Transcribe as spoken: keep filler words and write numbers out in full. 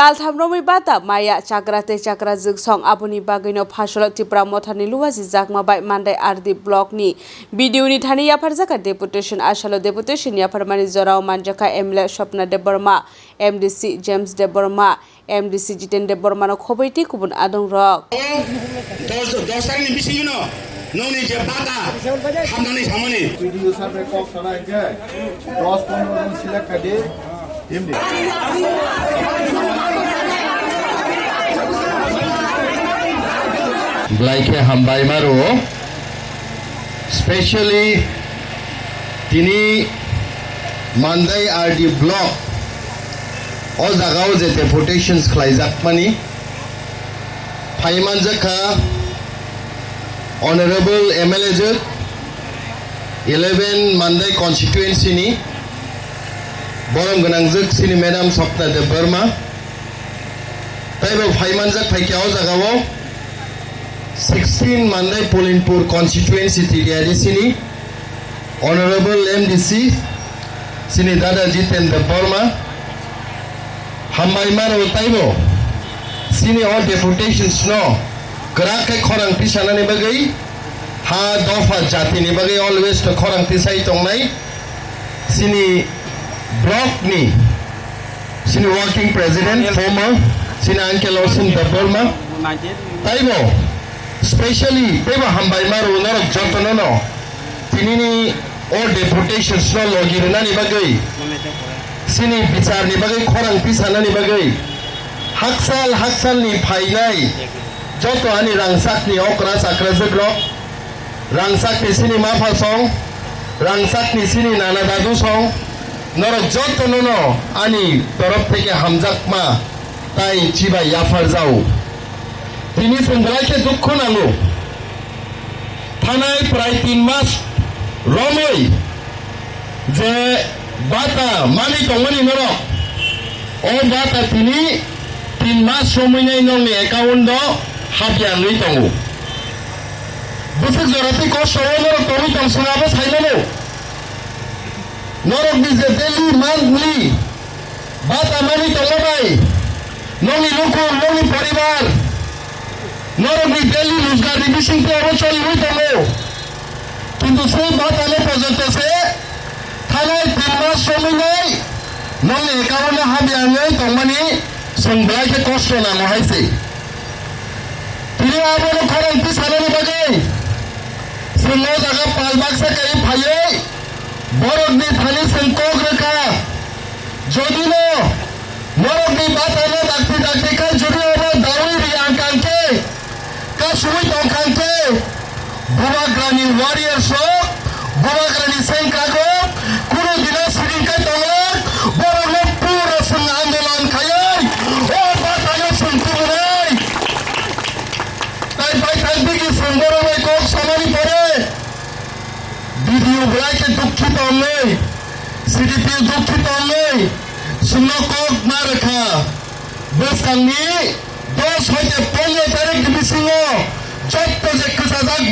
Kaltham romwi bata maya chakra tei chakrajwk song, aboni bagwino Phasalok Tipra Mothani Luwaji Jakma bai Mandai R D block ni B D O ni thani yapharjakha deputation. Asalo deputation yapharmani jorao manjakha M L A Swapna Debbarma, M D C James Debbarma, M D C Jiten Debbarma no khobwi tei kubun adongrok. Dos, dos tarikni bisingino nongni je bata hamnani samani. P D O sir bai kok sana hingke dos pondro jon select kadi. Imdi. Belai khe hambai maro. Specially tini Mandai R D block o jagao je deputations khlaijakmani phai manjakha Honorable M L A jwk eleven Mandai constituency ni borom gwnangjwk chini Madam Swapna Debbarma. Taibo phai manjak phaikha o jagao sixteen Mandai Polinpur constituency T D I D C ni Honorable M D C chini dada Jiten Debbarma. Hambai maro taibo chini o deputations no kwrak khe khorang tisanani bagwi, ha dopha jatini bagwi always no khorang tisai tongnai. Chini block ni chini working president former chini uncle Osim Debbarma taibo specially teibo hambai maro norok jotono no tinini o deputations no logi rwnani bagwi chini bichar ni bagwi khorang tisanani bagwi haksal haksal ni phainai joto ani rangchak ni okra chakra jwk rok. Rangchakni chini mapha song, rangchakni chini nana dadu song, norok jotono no ani torof theke hamjakma tai chibai yapharjao. Tini chwng belai khe dukhu nango. Thanai prai tin mas romwi je bata manwi tongmani norok, o bata tini tin mas romwi nai nokni account o hapya wngwi tongo. Bwswk jora tei kosto o norok tongwi tong chwng abo sai mano. Norokni je daily monthly bata manwi tongma bai nokni luku, nokni poribar, norokni daily rojgarni bisingtwi abo choliwi tongo. Kintu sei batano porjonto se thanai tin mas romwi nai nokni account o hapya wngwi tongmani chwng belai khe kosto nango hai se. Tini abono khorang tisanani bagwi chwng o jaga pal baksa kai phaiwi borokni thani chwng kok rwkha. Jodi no norokni batano dakti dakti khai jodi obo dawi ri ang kang khe, kasui tong kang khe, Bubagrani warriors rok, Bubagrani sengkrak rok, kunu dina siring kai tonglak, borokno pura chwng andolon khaiwi o batano chwng tubunai. Tai bai tai bigi chwng borok bai kok samani pore, B D O belai khe dukhi tongwi, C D P O dukhi tongwi, chwngno kok ma rwkha. Bwskangni dos hoite pondro tarikni bisingo jotto je kwchajak